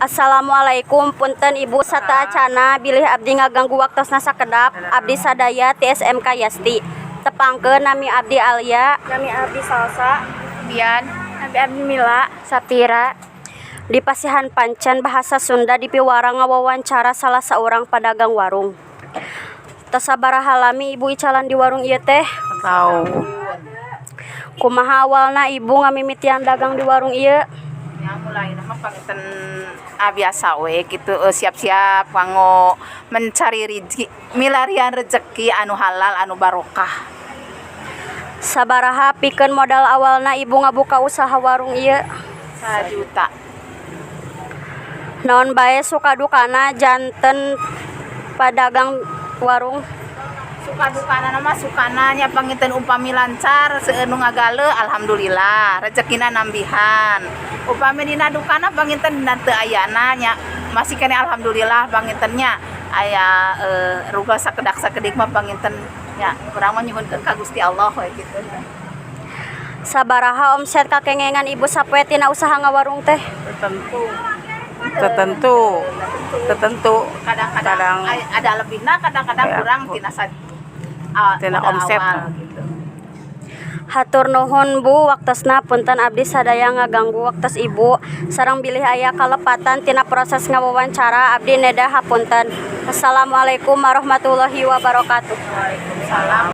Assalamualaikum, punten Ibu, sateuacanna bilih abdi ngaganggu waktosna sakedap. Abdi sadaya ti SMK Yasti. Tepangkeun, nami abdi Alia. Nami abdi Salsa. Bian. Nami abdi Mila. Sapira. Di pasihan pancen bahasa Sunda dipiwarang ngawawancara salah seorang pedagang warung. Tos sabaraha lami Ibu icalan di warung ieu teh? Tahu. Kumaha awalna Ibu ngamimitian dagang di warung ieu? Ya, mulai mah panginten biasa we gitu, siap-siap kanggo mencari rezeki, milarian rezeki anu halal, anu barokah. Sabaraha pikeun modal awalna Ibu ngabuka usaha warung ieu? 1 juta. Naon bae suka dukana janten padagang warung? Suka dukana mah, sukana nya panginten upami lancar, seueur nu ngagale, alhamdulillah rezekina nambihan. Upami dina dukana, panginten dina teu ayana nya masih keneh alhamdulillah panginten nya aya ruga sakedak sakedik mah panginten nya urang mah nyuhunkeun ka Gusti Allah we gitu. Sabaraha omset kakengengan Ibu sapoe tina usaha ngawarung teh? Tertentu, tertentu, tertentu. Kadang-kadang ada lebihna, kadang-kadang kurang tina tina modal omset. Awal, gitu. Hatur nuhun, Bu, waktosna. Punten abdi sadaya ngaganggu waktos Ibu. Sareng bilih aya kalepatan tina proses ngawawancara, abdi neda hapunten. Assalamualaikum warahmatullahi wabarakatuh. Waalaikumsalam.